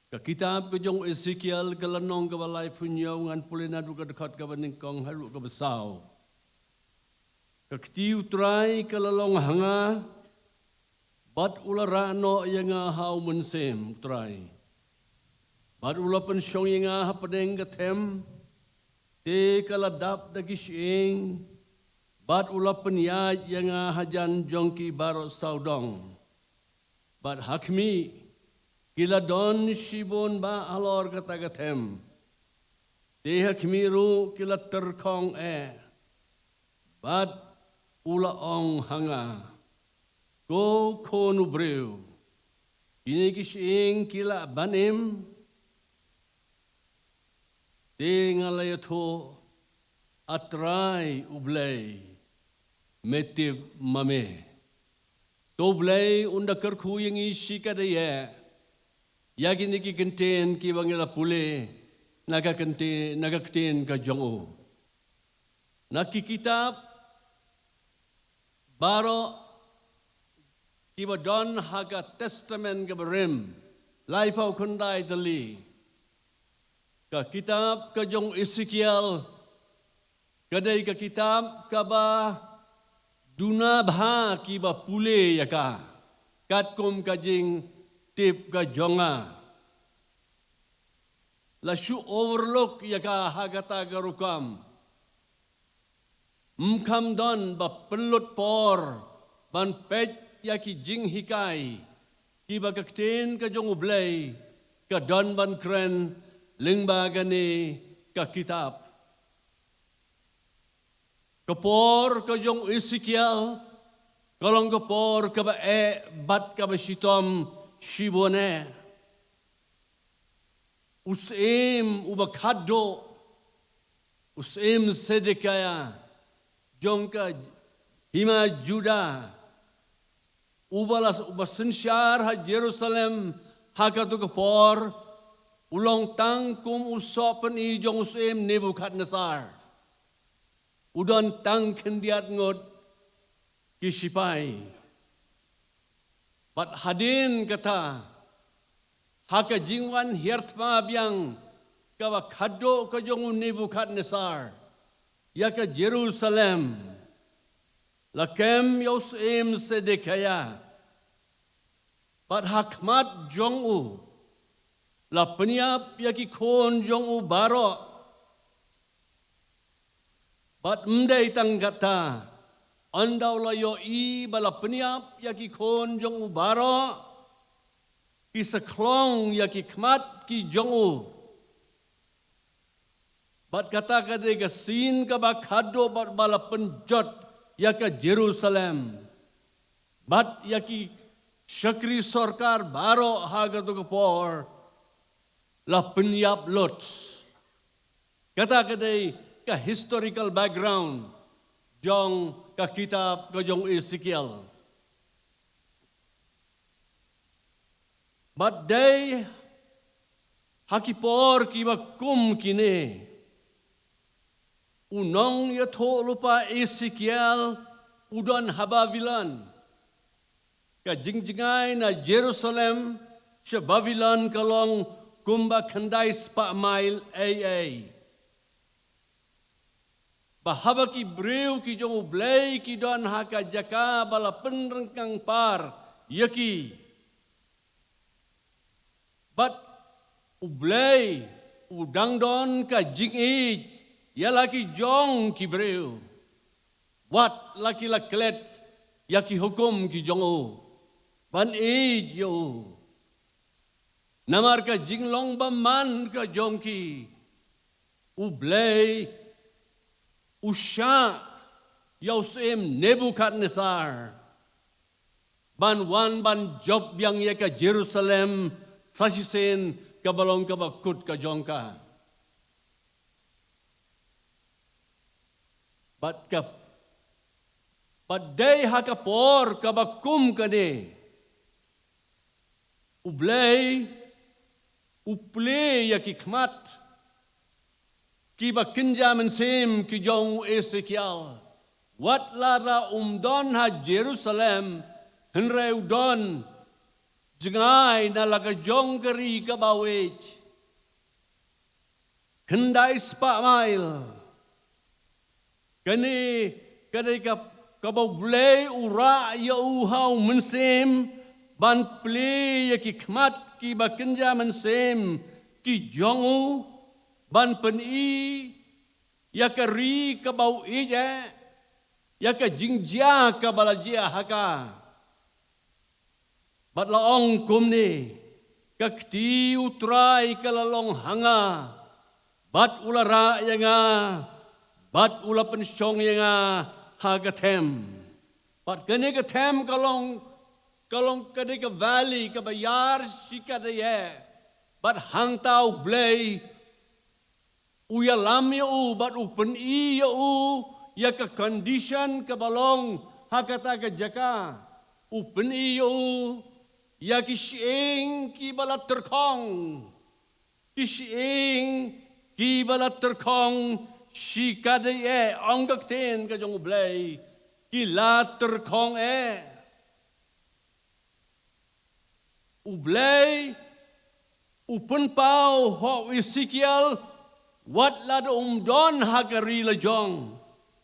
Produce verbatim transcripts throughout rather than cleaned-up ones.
Ka kitab ka jong u Esekiel ka lynnong kaba laiphew hynñiew, ngan pule naduh ka dkhot kaba nyngkong haduh kaba saw. Ka kti U Trai ka la long ha nga, bad u la rah noh ïa nga ha u Mynsiem U Trai. Bad u la pynshong ïa nga hapdeng ka them, te ka la dap da ki shyieng, bad u la pynïaid ïa nga hajan jong ki baroh sawdong. Bad ha khmih, ki la don shibun bah halor kata ka them. Te ha khmih ruh ki la tyrkhong eh. Bad u la ong ha nga, ko khun u briew, kine ki shyieng ki lah ban im? Te nga la ïathuh, A Trai U Blei, me tip ma me. To U Blei un da kyrkhu ïa ngi shikatdei ïa kine ki kyntien kiba ngi la pule na ka kyntien, na ka ktien ka jong u. Na ki kitab baroh kiba don ha ka Testament kaba rim, laiphew khyndai tylli, ka kitab ka jong u Esekiel ka dei ka kitab kaba duna bha kiba pule ïa ka, katkum ka jingtip ka jong nga. La shu overlook ïa ka ha kata ka rukom. Ym kham don ba pynlut por ban peit ïa ki jinghikai kiba ka ktien ka jong U Blei ka don ban kren lyngba kane ka kitab. Ka por ka jong u Esekiel ka long ka por kaba eh bad kaba shitom shibun eh. U syiem uba khadduh, u syiem Sedekiah jong ka hima Judah, uba la, uba synshar ha Jerusalem ha kato ka por, u long tang kum u sohpyni jong u syiem Nebukadnesar. U don tang khyndiat ngut ki shipai. Bad hadien kata, ha ka jingwan hiar thma biang kaba khadduh ka jong u Nebukadnesar ïa ka Jerusalem, la kem ïa u syiem Sedekiah. Bad ha khmat jong u la pynïap ïa ki khun jong u baroh. Bad ym dei tang kata, ynda u la ïohi ba la pynïap ïa ki khun jong u baroh, ki sa khlong ïa ki khmat ki jong u. Bad kata ka dei ka sien kaba khadduh bad ba la pynjot ïa ka Jerusalem bad ïa ki shakri sorkar baroh ha kato ka por la pynïap lut. Kata ka dei ka historical background jong ka kitab ka jong u Esekiel. Bad dei ha ki por kiba kum kine, u nongïathuhlypa Esekiel u don ha Babilon. Ka jingjngai na Jerusalem sha Babilon ka long kumba khyndai spah mail ei ei. Ba haba ki briew ki jong U Blei ki don ha ka jaka ba la pynryngkang par ïa ki, bad U Blei u dang don ka jingïeit ïa la ki jong ki briew. Wat la ki la klet ïa ki hukum ki jong u ban ïeit ïa u. Namar ka jinglong bymman ka jong ki, U Blei u shah ïa u syiem Nebukadnesar ban wan ban jop biang ïa ka Jerusalem sa shisien kaba long kaba kut ka jong ka. Bad ka, bad dei ha ka por kaba kum kane, U Blei u plie ïa ki khmat kiba kynja mynsiem ki jong u Esekiel. Wat lada um don ha Jerusalem, hynrei u don jngai na la ka jong ka ri kaba u ïeit. Khyndai spah mail. Kane ka dei ka, kaba U Blei u rah ïa u ha u mynsiem, ban plie ïa ki khmat kiba kynja mynsiem ki jong u, ban pyni ïa ka ri kaba u ïeit, ïa ka jingjia kaba la jia ha ka. Bad la ong kumne, ka kti U Trai ka la long ha nga, bad u la rah ïa nga, bad u la pynshong ïa nga ha ka them. Bad kane ka them ka long, ka long ka dei ka valley kaba ïar shikatdei. Bad hangta U Blei u ïalam ïa u, bad u pyni ïa u ïa ka condition kaba long ha kata ka jaka. U pyni ïa u ïa ki shyieng kiba la tyrkhong. Ki shyieng kiba la tyrkhong shikatdei, ong ka ktien ka jong U Blei. Ki la tyrkhong eh. U Blei u pynpaw ha u Esekiel, wat la da um don ha ka ri la jong,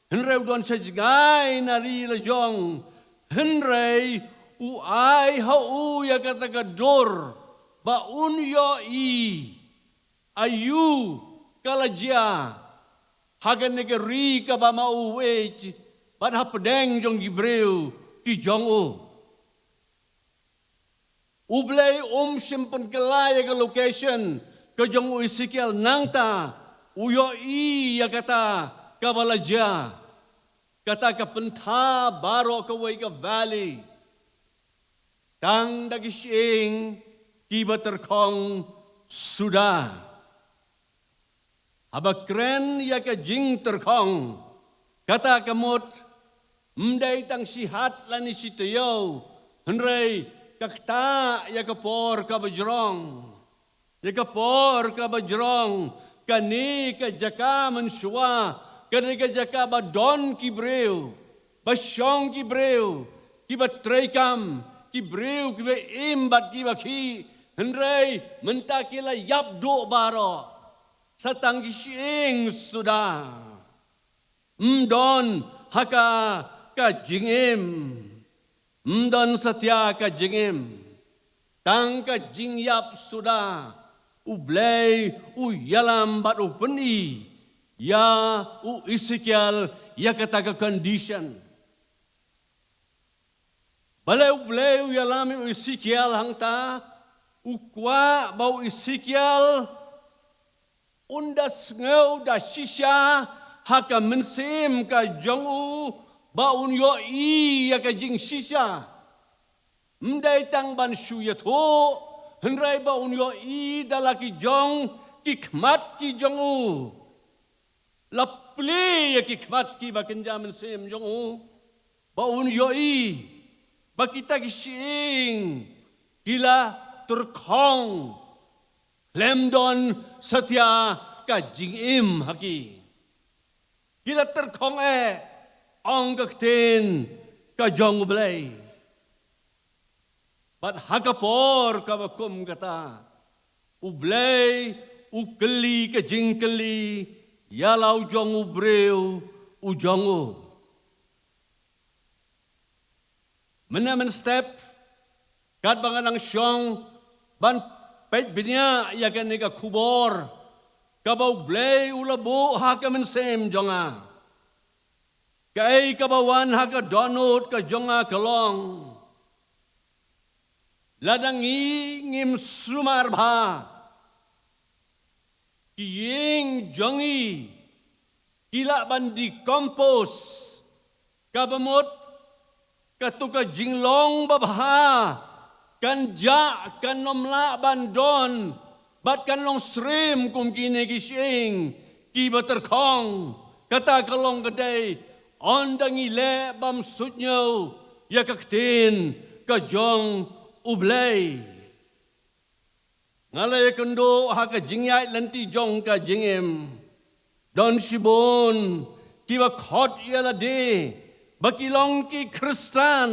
hynrei u don sha jngai na ri la jong, hynrei u ai ha u ïa kata ka dur, ba un ïohi aïu ka la jia ha kane ka ri kaba ma u u ïeit, bad hapdeng jong ki briew ki jong u. U Blei um shym pynkylla ïa ka location ka jong u Esekiel, nangta u ïohi ïa kata kaba la jia. Kata ka pynthah baroh kawei ka valley, tang da ki shyieng kiba tyrkhong suda. Haba kren ïa ka jingtyrkhong, kata ka mut ym dei tang shi hat lane shi taïew, hynrei ka ktah ïa ka por kaba jrong. Ïa ka por kaba jrong, kane ka jaka mynshuwa ka dei ka jaka ba don ki briew, ba shong ki briew kiba treikam, ki briew kiba im bad kiba khih, hynrei mynta ki la ïap duh baroh. Sa tang ki shyieng suda. Ym don ha ka ka jingim. Ym don satia ka jingim. Tang ka jingïap suda. U Blei u ïalam bad u pyni ïa u Esekiel ïa kata ka condition. Balei U Blei u ïalam ïa u Esekiel hangta? U kwah ba u Esekiel un da sngew da shisha ha ka mynsiem ka jong u, ba un ïohi ïa ka jingshisha. Ym dei tang ban shu ïathuh, hynrei ba un ïohi da la ki jong ki khmat ki jong u. La plie ïa ki khmat kiba kynja mynsiem jong u, ba un ïohi ba kita ki shyieng ki la tyrkhong, khlem don satia ka jingim ha ki. Ki la tyrkhong eh, ong ka ktien ka jong U Blei. Bad ha ka por kaba kum kata, U Blei u kylli ka jingkylli ïa la u jong u briew u jong u. Mynne mynstep, katba nga nang shong ban peit bniah ïa kane ka khubor kaba U Blei u la buh ha ka mynsiem jong nga, kaei kaba wan ha ka dohnud ka jong nga ka long, lada ngi ngim sumar bha, ki ïing jong ngi ki lah ban decompose, kaba mut kato ka jinglong babha kan jah, kan ym lah ban don, bad kan long syriem kum kine ki shyieng kiba tyrkhong. Kata ka long ka dei, ynda ngi leh bymsuidñiew ïa ka ktien ka jong U Blei. Nga la ïakynduh ha ka jingïaid lynti jong ka jingim. Don shibun kiba khot ïa lade ba ki long ki Khristan,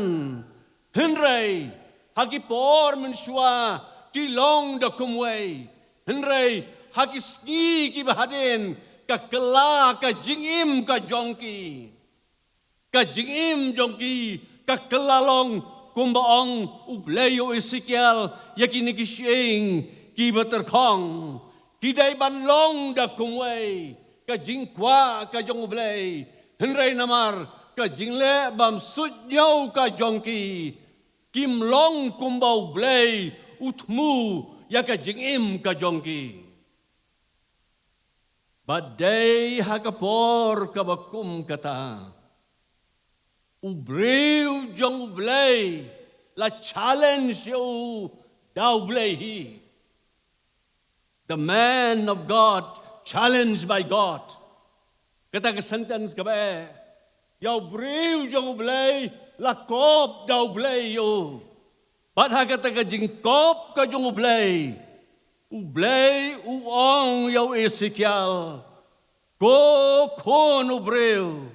hynrei Ha ki por mynshuwa ki long da kumwei, hynrei ha ki sngi kiba hadien ka kylla ka jingim ka jong ki. Ka jingim jong ki ka kylla long kumba ong U Blei ïa u Esekiel ïa kine ki shyieng kiba tyrkhong. Ki dei ban long da kumwei ka jingkwah ka jong U Blei, hynrei namar ka jingleh bymsuidñiew ka jong ki, kim long kumba U Blei u thmu ïa ka jingim ka jong ki. Bad dei ha ka por kaba kum kata, u briew jong U Blei la challenge ïa u da U Blei hi. The man of God challenged by God. Kata ka sentence kaba eh, ïa u briew jong U Blei la kop da U Blei ïa u. Bad ha kata ka jingkop ka jong U Blei, U Blei u ong ïa u Esekiel, ko khun u briew,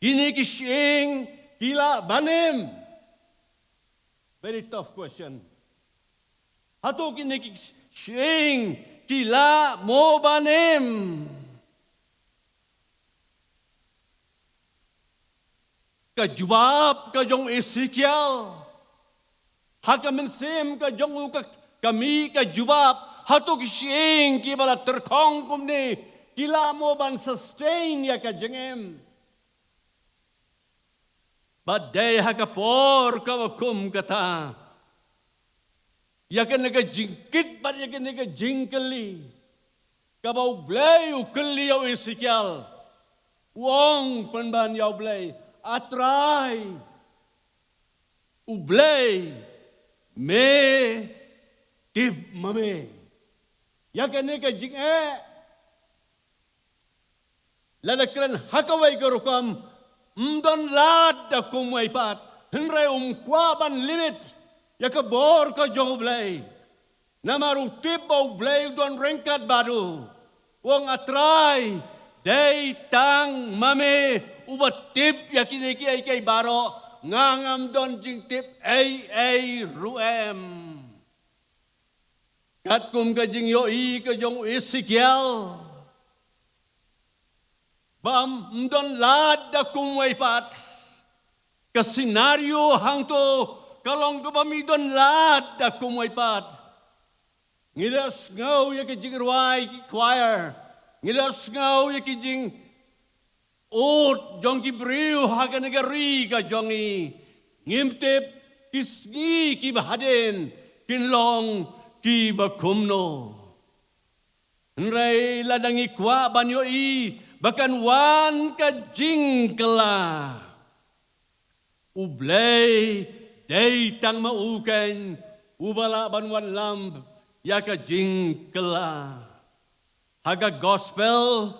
kine ki shyieng ki lah ban im? Very tough question. Hato kine ki shyieng ki lah mo ban im? Ka jubab ka jong Esekiel ha ka mynsiem ka jong u ka, ka mih ka jubab, hato ki shyieng kiba la tyrkhong kumne ki lah mo ban sustain ïa ka jingim? Bad dei ha ka por kaba kum kata, ïa kane ka jingkit bad ïa kane ka jingkylli, kaba U Blei u kylli ïa u Esekiel, u ong pynban ïa U Blei, A Trai U Blei, me tip ma me ïa kane ka jingeh? Lada kren ha kawei ka rukom, ym don lad da kumwei pat, hynrei um kwah ban limit ïa ka bor ka jong U Blei. Namar u tip ba U Blei u don ryngkat bad u. U ong, A Trai, dei tang ma me uba tip ïa kine kiei kiei baroh, nga ngam don jingtip ei ei ruh em. Katkum ka jingïohi ka jong u Esekiel, ba ym don lad da kumwei pat. Ka scenario hangto ka long kaba ym don lad da kumwei pat. Ngi la sngew ïa ki jingrwai ki choir, ngi la sngew ïa ki jing ud jong ki briew ha kane ka ri ka jong ngi. Ngim tip ki sngi kiba hadien kin long kiba kumno. Hynrei lada ngi kwah ban ïohi ba kan wan ka jingkylla, U Blei dei tang ma u keiñ uba lah ban wanlam ïa ka jingkylla. Ha ka gospel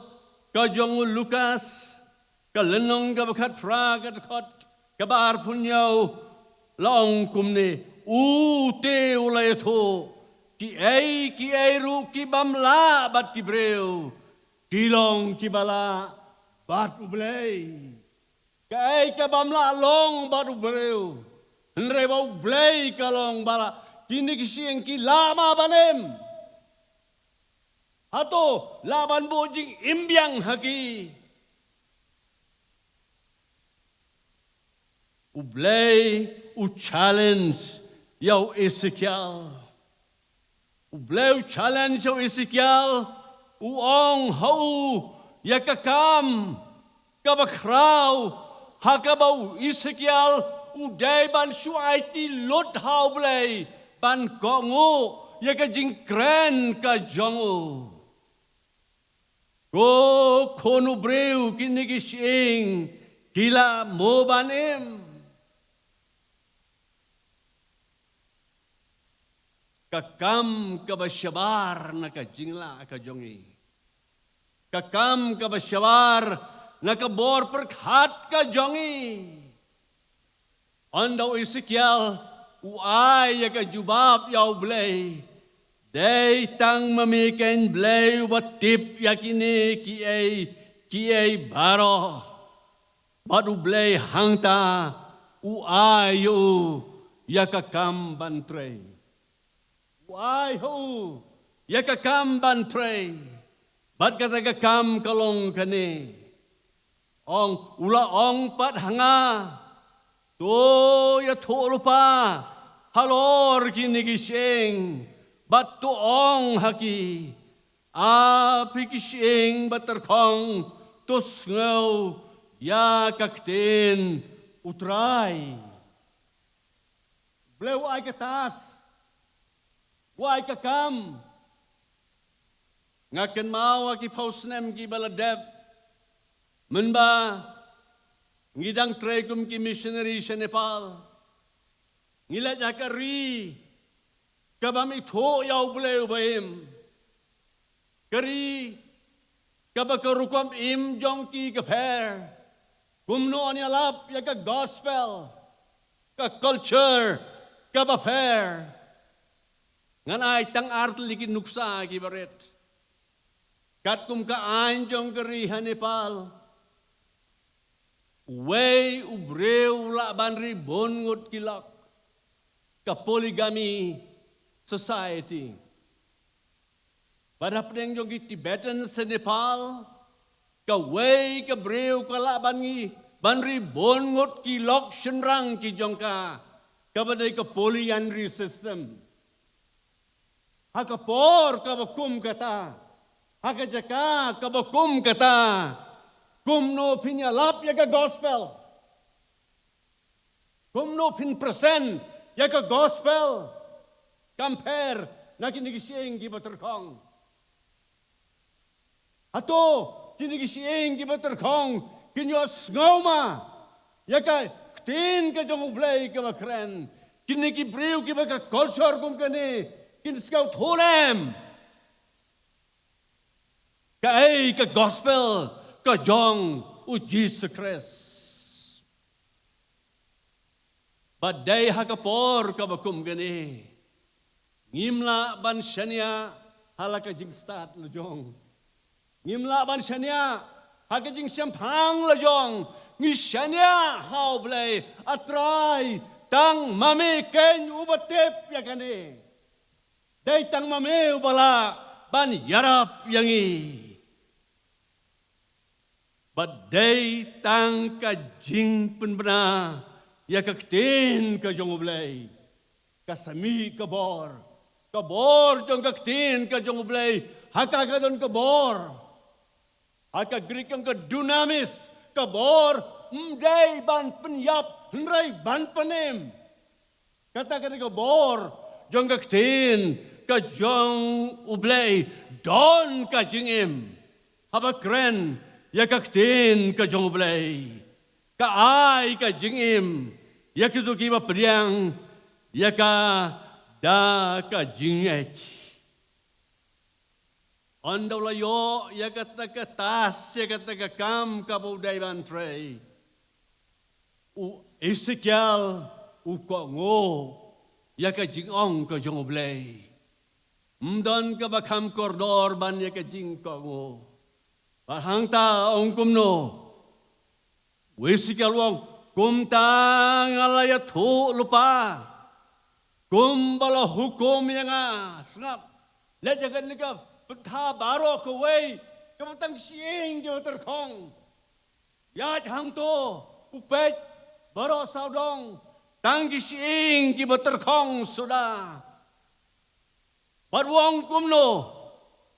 ka jong u Lukas, ka lynnong kaba khatphra, ka dkhot kaba arphew hynñiew, la ong kumne, u te u la ïathuh, kiei kiei ruh ki bym lah bad ki briew ki long kiba lah bad U Blei. Kaei ka bym lah long bad u briew, hynrei bad U Blei ka long ba lah. Kine ki shyieng ki lah ma ban im? Hato lah ban buh jingim biang ha ki? U Blei u challenge ïa u Esekiel. U Blei u challenge ïa u Esekiel, u ong ha u ïa ka kam kaba khraw, ha kaba u Esekiel u dei ban shu aiti lut ha U Blei ban kohnguh ïa ka jingkren ka jong u. Ko khun u briew, kine ki shyieng ki lah mo ban im? Ka kam kaba shabar na ka jinglah ka jong ngi. Ka kam kaba shabar na ka bor pyrkhat ka jong ngi. Ynda u Esekiel u ai ïa ka jubab ïa U Blei, dei tang ma me keiñ Blei uba tip ïa kine kiei kiei baroh. Bad U Blei hangta u ai ïa u ïa ka kam ban trei. U ai ha u ïa ka kam ban trei. Bad kata ka kam ka long kane. Ong, u la ong pat ha nga, to ïathuh lypa halor kine ki shyieng, bad to ong ha ki, a phi ki shyieng ba tyrkhong, to sngew ïa ka ktien U Trai. Blei u ai ka task, u ai ka kam. Nga kynmaw ha ki phew snem kiba la dep, mynba ngi dang trei kum ki missionary sha Nepal, ngi leit ha ka ri kaba ym ithuh ïa U Blei uba im, ka ri kaba ka rukom im jong ki ka pher. Kumno yn ïalap ïa ka gospel, ka culture kaba pher? Ngan ai tang ar tylli ki nuksa kiba rit. Katkum ka aiñ jong ka ri ha Nepal, uwei u briew u lah ban ri bun ngut ki lok, ka polygamy society. Bad hapdeng jong ki Tibetans ha Nepal, kawei ka briew ka lah ban ngi, ban ri bun ngut ki lok shynrang ki jong ka, kaba dei ka polyandry system. Ha ka por kaba kum kata, ha ka jaka kaba kum kata, kumno phin ïalap ïa ka gospel? Kumno phin present ïa ka gospel compare na kine ki shyieng kiba tyrkhong? Hato kine ki shyieng kiba tyrkhong kin ïohsngew ma ïa ka ktien ka jong U Blei kaba kren? Kine ki briew kiba ka culture kum kane kin sngewthuh ne em kaei ka gospel ka jong U Jisu Khrist? Bad dei ha ka por kaba kum kane, ngim lah ban shaniah ha la ka jingstad la jong. Ngim lah ban shaniah ha ka jingshemphang la jong. Ngi shaniah ha U Blei. A Trai, tang ma me keiñ uba tip ïa kane. Dei tang ma me uba lah ban ïarap ïa ngi. Bad dei tang ka jingpynbna ïa ka ktien ka jong U Blei ka sa mih ka bor. Ka bor jong ka ktien ka jong U Blei, ha ka ka don ka bor. Ha ka Greek ong ka dunamis, ka bor ym dei ban pynïap hynrei ban pynim. Kata ka dei ka bor jong ka ktien ka jong U Blei. Don ka jingim haba kren ïa ka ktien ka jong U Blei. Ka ai ka jingim ïa kito kiba pdiang ïa ka da ka jingngeit. Ynda u la ïoh ïa kata ka task, ïa kata ka kam kaba u dei ban trei, u Esekiel u kohnguh ïa ka jingong ka jong U Blei. Ym don kaba kham kordor ban ïa ka jingkohnguh. Bad hangta ong kumno? U Esekiel u ong, kumta nga la ïathuh lypa kumba la hukum ïa nga. Sngap, leit ïa kane ka pyrtha baroh kawei, kaba tang ki shyieng kiba tyrkhong. Ïaid hangto, u peit baroh sawdong, tang ki shyieng kiba tyrkhong suda. Bad u ong kumno?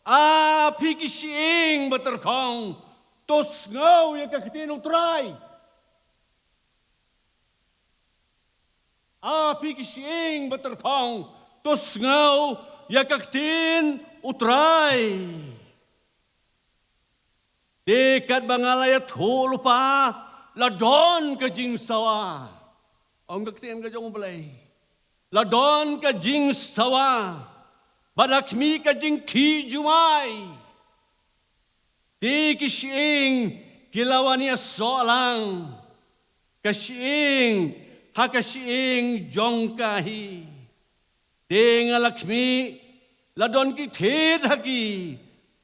A phi ki shyieng ba tyrkhong, to sngew ïa ka ktien U Trai. A phi ki shyieng ba tyrkhong, to sngew ïa ka ktien U Trai. Te katba nga la ïathuh lypa, la don ka jingsawa. Ong ka ktien ka jong U Blei. La don ka jingsawa. Bad la khmih ka jingkhih jumai. Te ki shyieng ki la wan ïasoh lang, ka shyieng ha ka shyieng jong ka hi. Te nga la khmih, la don ki thied ha ki,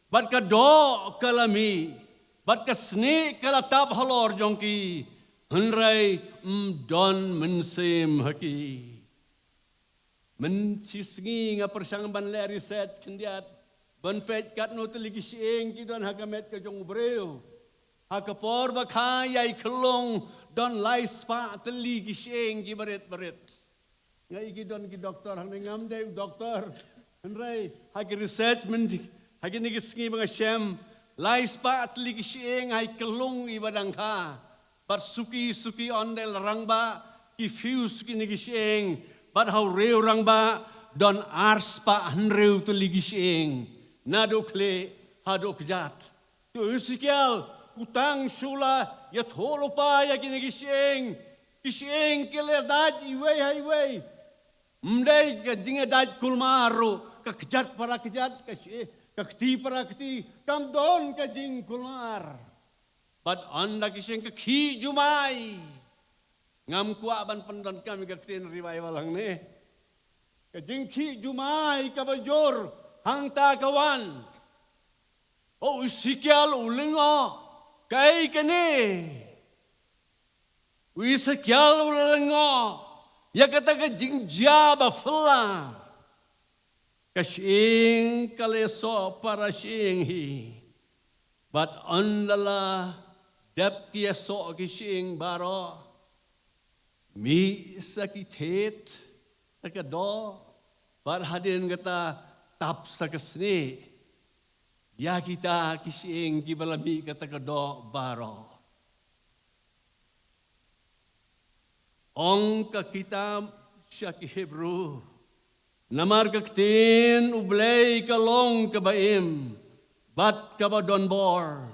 bad ka doh ka la mih, bad ka snieh ka la tap halor jong ki, hynrei ym don mynsiem ha ki. Mynshisngi nga pyrshang ban leh research khyndiat ban peit katno tylli ki shyieng ki don ha ka met ka jong u briew. Ha ka por ba kha ïai khyllung don lai spah tylli ki shyieng kiba rit ba rit. Nga i ki don ki doktor, hangne ngam dei u doktor. Hynrei ha ki research mynta ha kine ki sngi ba nga shem, lai spah tylli ki shyieng ha i khyllung iba dang kha. Bad suki suki ynda la rangbah, ki phew suki ne ki shyieng. Bad ha u riew rangbah don ar spah hynriew tylli ki shyieng, naduh khlieh haduh kjat. To Esekiel u tang shu la ïathuh lypa ïa kine ki shyieng. Ki shyieng ki la dait iwei ha iwei. Ym dei ka jingdait kulmar ruh, ka kjat para kjat, ka shi, ka kti para kti, kam don ka jingkulmar. Bad ynda ki shyieng ka khih jumai. Ngam kwah ban pyndonkam ïa ka ktien revival hangne. Ka jingkhih jumai kaba jur hangta ka wan. O Esekiel u lyngngoh, kaei kane? U Esekiel u lyngngoh ïa kata ka jingjia ba phylla. Ka shyieng ka la ïasoh para shyieng hi. Bad ynda la dep ki ïasoh ki shyieng baroh, mih sa ki thied sa ka doh, bad hadien kata tap sa ka snieh ïa kita ki shyieng kiba la mih kata ka doh baroh. Ong ka kitab sha ki Hebru, namar ka ktien U Blei ka long kaba im bad kaba don bor,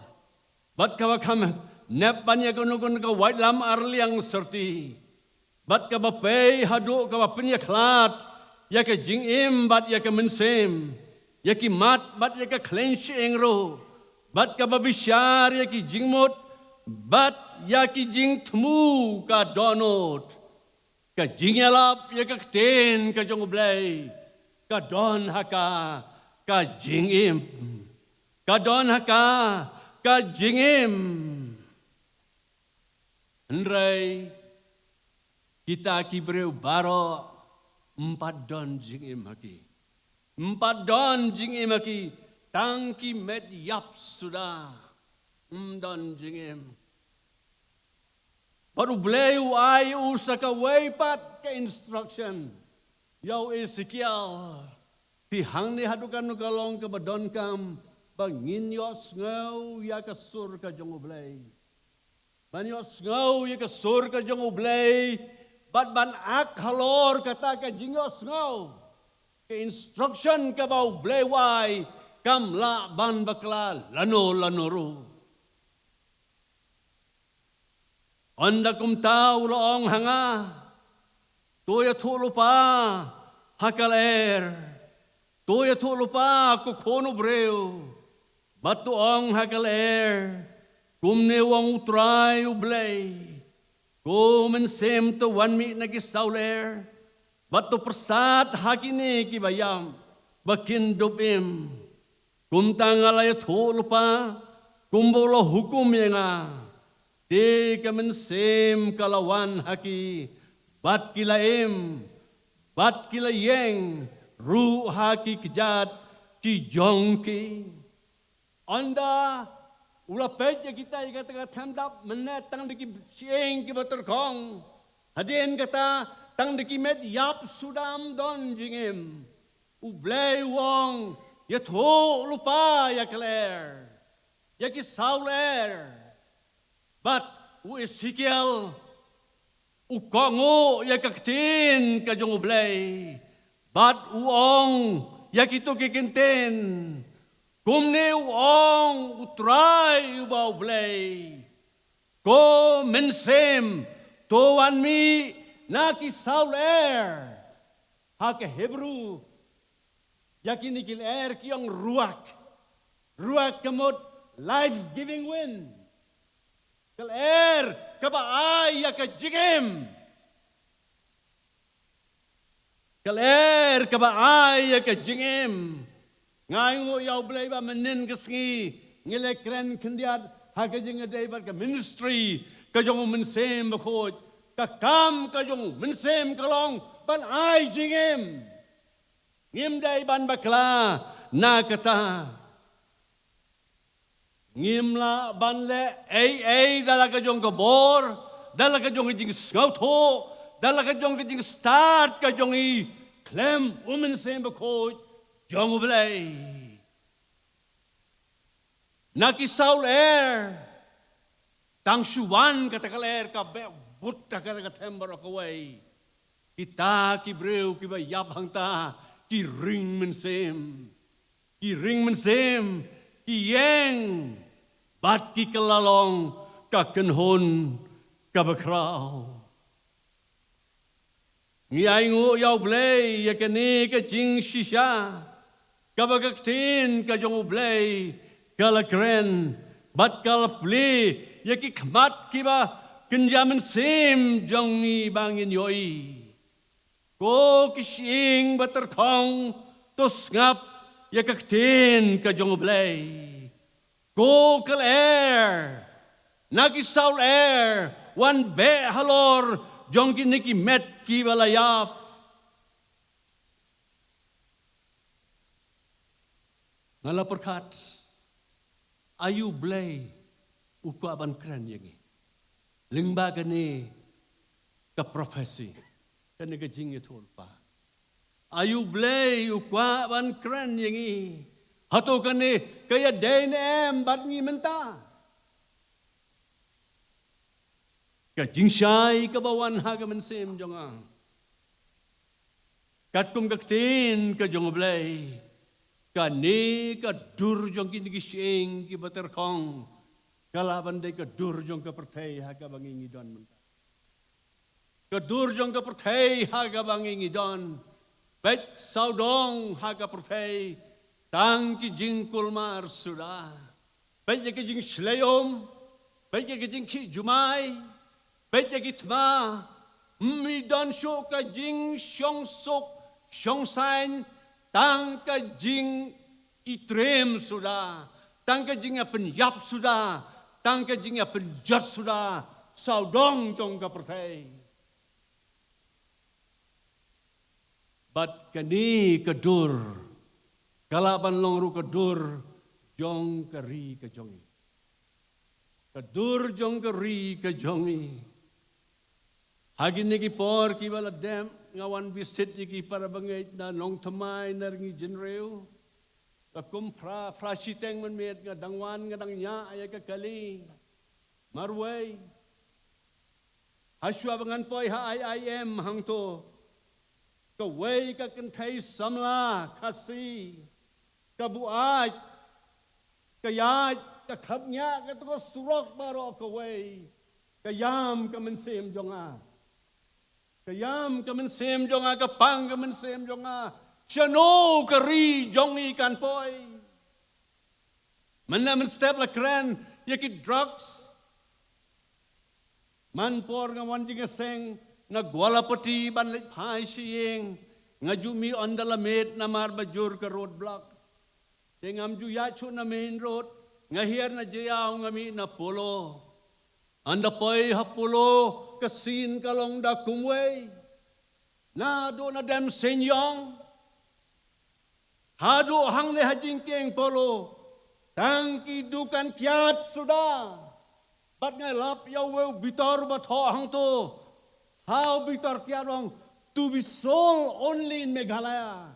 bad kaba kham nep ban ïa kano kano ka waitlam arliang syrti, bad kaba pei haduh kaba pynïakhlad ïa ka jingim bad ïa ka mynsiem, ïa ki mat bad ïa ka khleiñ shyieng ruh, bad kaba bishar ïa ki jingmut bad ïa ki jingthmu. Ka dohnud ka jingïalap ïa ka ktien ka jong U Blei ka don ha ka, ka jingim. Ka don ha ka, ka jingim. Hynrei kita ki briew baroh ym pat don jingim ha ki. Ym pat don jingim ha ki, tang ki met ïap suda. Ym don jingim. Bad U Blei u ai u sa kawei pat ka instruction ïa u Esekiel. Phi hangne haduh katno ka long kaba donkam ba ngin ïohsngew ïa ka sur ka jong U Blei. Ban ïohsngew ïa ka sur ka jong U Blei bad ban ak halor kata ka jingïohsngew. Ka instruction kaba U Blei u ai kam lah ban bakla lano lano ruh. Ynda kumta u la ong ha nga, to ïathuh lypa ha ka lyer. To ïathuh lypa, ko khun u briew, bad to ong ha ka lyer, kumne u ong U Trai U Blei: Ko mynsiem, to wan mih na ki sawlyer bad to pyrsad ha kine kiba ïap ba kin dup im. Kumta nga la ïathuh lypa kumba u la hukum ïa nga. Te ka mynsiem ka la wan ha ki bad ki la im bad ki la ïeng ruh ha ki kjat ki jong ki. Ynda u la peit ïa kita, ïa kata ka themdap, mynne tang da ki shyieng kiba tyrkhong. Hadien kata tang da ki met ïap suda, ym don jingim. U Blei u ong, ïathuh lypa ïa ka lyer, ïa ki sawlyer. Bad u Esekiel u kohnguh ïa ka ktien ka jong U Blei bad u ong ïa kito ki kyntien: Kumne u ong U Trai uba U Blei: Ko mynsiem, to wan mih na ki sawlyer. Ha ka Hebru, ïa kine ki lyer ki ong ruach. Ruach ka mut life giving wind. Ka lyer kaba ai ïa ka jingim. Ka lyer kaba ai ïa ka jingim. Nga ainguh ïa U Blei ba mynnin ka sngi ngi la kren khyndiat ha ka jingïadei bad ka ministry ka jong u Mynsiem Bakhuid. Ka kam ka jong u Mynsiem ka long ban ai jingim. Ngim dei ban bakla na kata. Ngim lah ban leh ei ei da la ka jong ka bor, da la ka jong ka jingsngewthuh, da la ka jong ka jingstad ka jong i khlem u Mynsiem Bakhuid jong U Blei. Na ki saw lyer, tang shu wan kata ka lyer ka beh bud ha kata ka them baroh kawei. Kita ki briew kiba ïap hangta ki ring mynsiem. Ki ring mynsiem, ki ïeng, bad ki kylla long ka kynhun kaba khraw. Ngi ainguh ïa U Blei ïa kane ka jingshisha, kaba ka ktien ka jong U Blei ka la kren, bad ka la plie ïa ki khmat kiba kynja mynsiem jong ngi ba ngin ïohi. Ko ki shyieng ba tyrkhong, to sngap ïa ka ktien ka jong U Blei. Ko ka lyer, na ki saw lyer, wan beh halor jong kine ki met kiba la ïap. Nga la pyrkhat, aïu Blei u kwah ban kren ïa ngi lyngba kane ka prophecy, kane ka jingïathuhlypa? Aïu Blei u kwah ban kren ïa ngi? Hato kane ka ïadei ne em bad ngi mynta? Ka jingshai kaba wan ha ka mynsiem jong nga, katkum ka ktien ka jong U Blei, kane ka dur jong kine ki shyieng kiba tyrkhong ka lah ban dei ka dur jong ka pyrthei ha kaba ngi ngi don mynta. Ka dur jong ka pyrthei ha kaba ngi ngi don, peit sawdong ha ka pyrthei, tang ki jingkulmar suda. Peit ïa ka jingshlei um, peit ïa ka jingkhih jumai, peit ïa ki thma. Ym don shuh ka jingshong suk shong saiñ, tang ka jingitriem suda, tang ka jingïapynïap suda, tang ka jingïapynjot suda, sawdong jong ka pyrthei. Bad kane ka dur ka lah ban long ruh ka dur jong ka ri ka jong ngi. Ka dur jong ka ri ka jong ngi. Ha kine ki por kiba la dep nga wan visit ïa ki para bangeit na Nongthymmai na Rngijynriew. Ka kum phra, phra shiteng mynmiet nga dang wan, nga dang ñiah ïa ka kali marwei. Hashwa ba ngan poi ha I I M hangto, kawei ka kynthei samla Khasi ka buaid, ka ïaid, ka khapngiah kato ka surok baroh kawei. Ka ïam ka mynsiem jong nga. Ka ïam ka mynsiem jong nga, ka pang ka mynsiem jong nga. Shano ka ri jong ngi kan poi? Mynne mynstep la kren ïa ki drugs. Man por nga wan jingïaseng na Gwalapati ban leit phai sha ïing, nga ju mih ynda la miet namar ba jur ka road block. Te ngam ju ïaid shuh na main road, nga hiar na Jaïaw, nga mih na Polo. Ynda poi ha Polo ka sien ka long da kumwei. Naduh na dem Seinïong haduh hangne ha jingkieng Polo, tang ki dukan kiad suda. Bad nga lap ïa uwei u bitor ba thoh hangto, ha u bitor kiad u ong, "To be sold only in Meghalaya."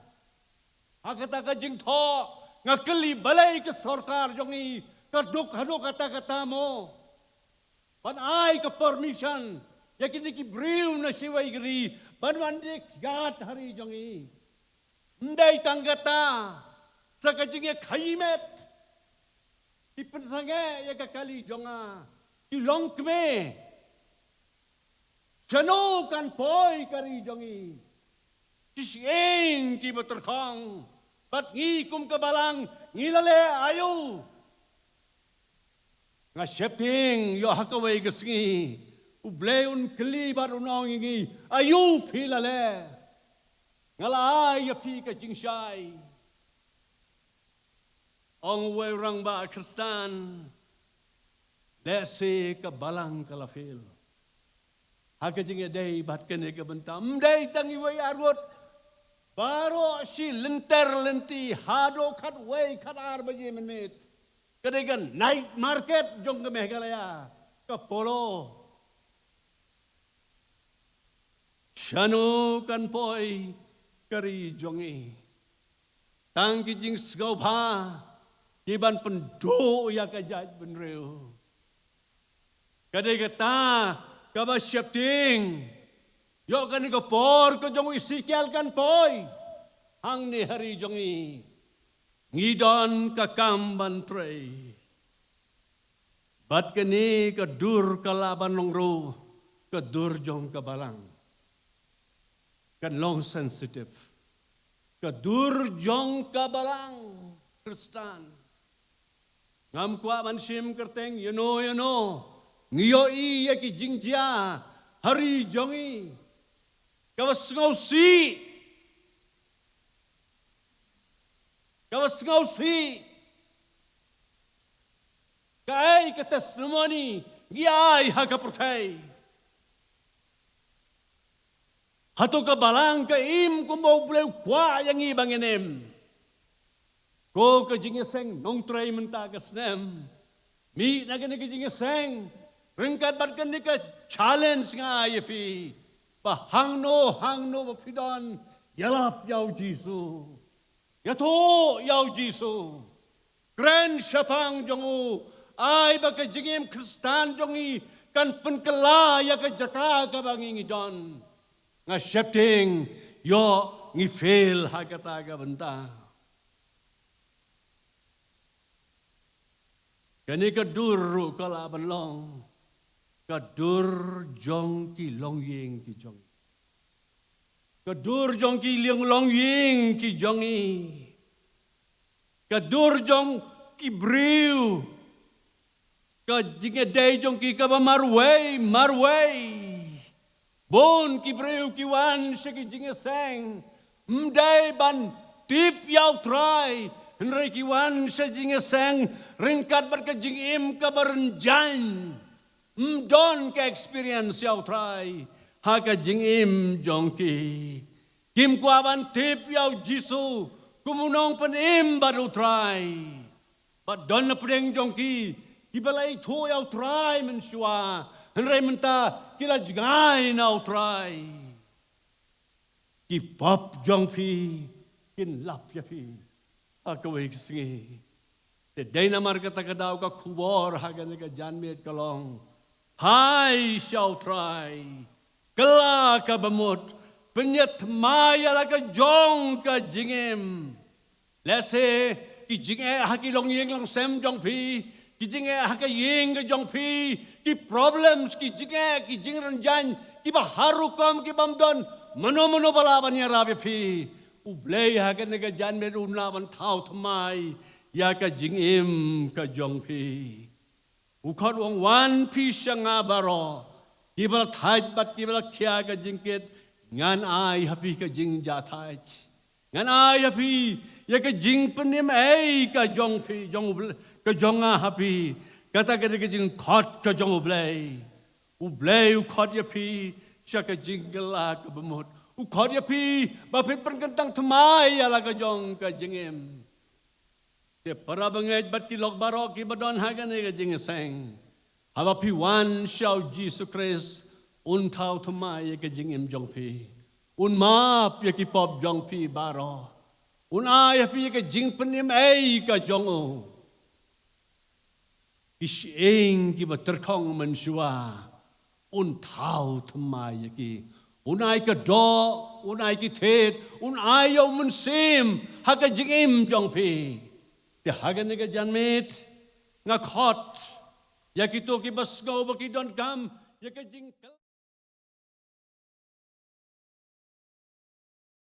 Ha kata ka jingthoh nga kylli, balei ka sorkar jong ngi ka duk haduh katta katta mo ban ai ka permission ïa kine ki briew na shiwei ka ri ban wan die kiad ha ri jong ngi? Ym dei tang kata, sa ka jingïakhaïi met ki pynsangeh ïa ka kali jong nga, ki long kmie. Shano kan poi ka ri jong ngi? Ki shyieng kiba tyrkhong, bad ngi kum ka balang ngi la leh aïu? Nga sheptieng ïoh ha kawei ka sngi U Blei un kylli bad un ong ïa ngi, aïu phi la leh? Nga la ai ïa phi ka jingshai. Ong uwei u rangbah Khristan, lehse ka balang ka la fail ha ka jingïadei bad kane ka bynta. Ym dei tang iwei arngut, Baroh shi lynter lynti haduh khatwei khatar baje mynmiet. Ka dei ka night market jong ka Meghalaya, ka Polo. Shano kan poi ka ri jong ngi? Tang ki jingsngewbha ki ban pynduh ïa ka jaitbynriew. Ka dei kata kaba sheptieng. Ïoh kane ka por ka jong u Esekiel kan poi hangne ha ri jong ngi. Ngi don ka kam ban trei. Bad kane ka dur ka lah ban long ruh ka dur jong ka balang. Kan long sensitive. Ka dur jong ka balang Khristan. Ngam kwah ban shim kyrteng ïano ïano. Ngi ïohi ïa ki jingjia ha ri jong ngi. Kaba sngewsih. Kaba sngewsih. Kaei ka testimony ngi ai ha ka pyrthei? Hato ka balang ka im kumba U Blei u kwah ïa ngi ba ngin im? Ko ka jingïaseng Nongtrei mynta ka snem. Mih na kane ka jingïaseng ryngkat bad kane ka challenge nga ai ïa phi. Ba hangno hangno ba phi don, ïalap ïa U Jisu. Ïathuh ïa U Jisu. Kren shaphang jong u. Ai ba ka jingim Khristan jong ngi kan pynkylla ïa ka jaka kaba ngi ngi don. Nga sheptieng ïoh ngi fail ha kata ka bynta. Kane ka dur ruh ka lah ban long ka dur jong ki longïing ki jong ngi. Ka dur jong ki liang longïing ki jong ngi. Ka dur jong ki briew. Ka jingïadei jong ki kaba marwei marwei. Bun ki briew ki wan sha ki jingïaseng ym dei ban tip ïa U Trai, hynrei ki wan sha jingïaseng ryngkat bad ka jingim kaba rynjang. Ym don ka experience ïa U Trai ha ka jingim jong ki. Kim kwah ban tip ïa U Jisu kum u nongpynim bad U Trai. Bad don na pdeng jong ki kiba la ithuh ïa U Trai mynshuwa, hynrei mynta ki la jngai na U Trai. Ki pop jong phi kin lap ïa phi ha kawei ka sngi. Te dei namar kata ka daw ka khubor ha kane ka janmiet ka long, phai sha U Trai, kylla ka bamut, pynïatmai ïa la ka jong ka jingim. Lehse ki jingeh ha ki longïing longsem jong phi, ki jingeh ha ka ïing ka jong phi, ki problems, ki jingeh, ki jingrynjang kiba har rukom, ki bym don mano mano ba lah ban ïarap ïa phi. U Blei ha kane ka janmiet un lah ban thaw thymmai ïa ka jingim ka jong phi. U khot u ong, wan phi sha nga baroh kiba la thait bad kiba la khia ka jingkit, ngan ai ha phi ka jingjahthait. Ngan ai ha phi ïa ka jingpynim ei ka jong phi, jong U Blei, ka jong nga ha phi. Kata ka dei ka jingkhot ka jong U Blei. U Blei u khot ïa phi sha ka jingkylla ka bamut. U khot ïa phi ba phin pynkyntang thymmai ïa la ka jong ka jingim. Te para bangeit bad ki lok baroh kiba don ha kane ka jingïaseng, haba phi wan sha U Jisu Khrist, un thaw thymmai ïa ka jingim jong phi. Un map ïa ki pop jong phi baroh. Un ai ha phi ïa ka jingpynim ei ka jong u. Ki shyieng kiba tyrkhong mynshuwa, un thaw thymmai ïa ki. Un ai ka doh, un ai ki thied, un ai ïa U Mynsiem ha ka jingim jong phi. Te ha kane ka janmiet nga khot ïa kito kiba sngew ba ki donkam ïa ka jing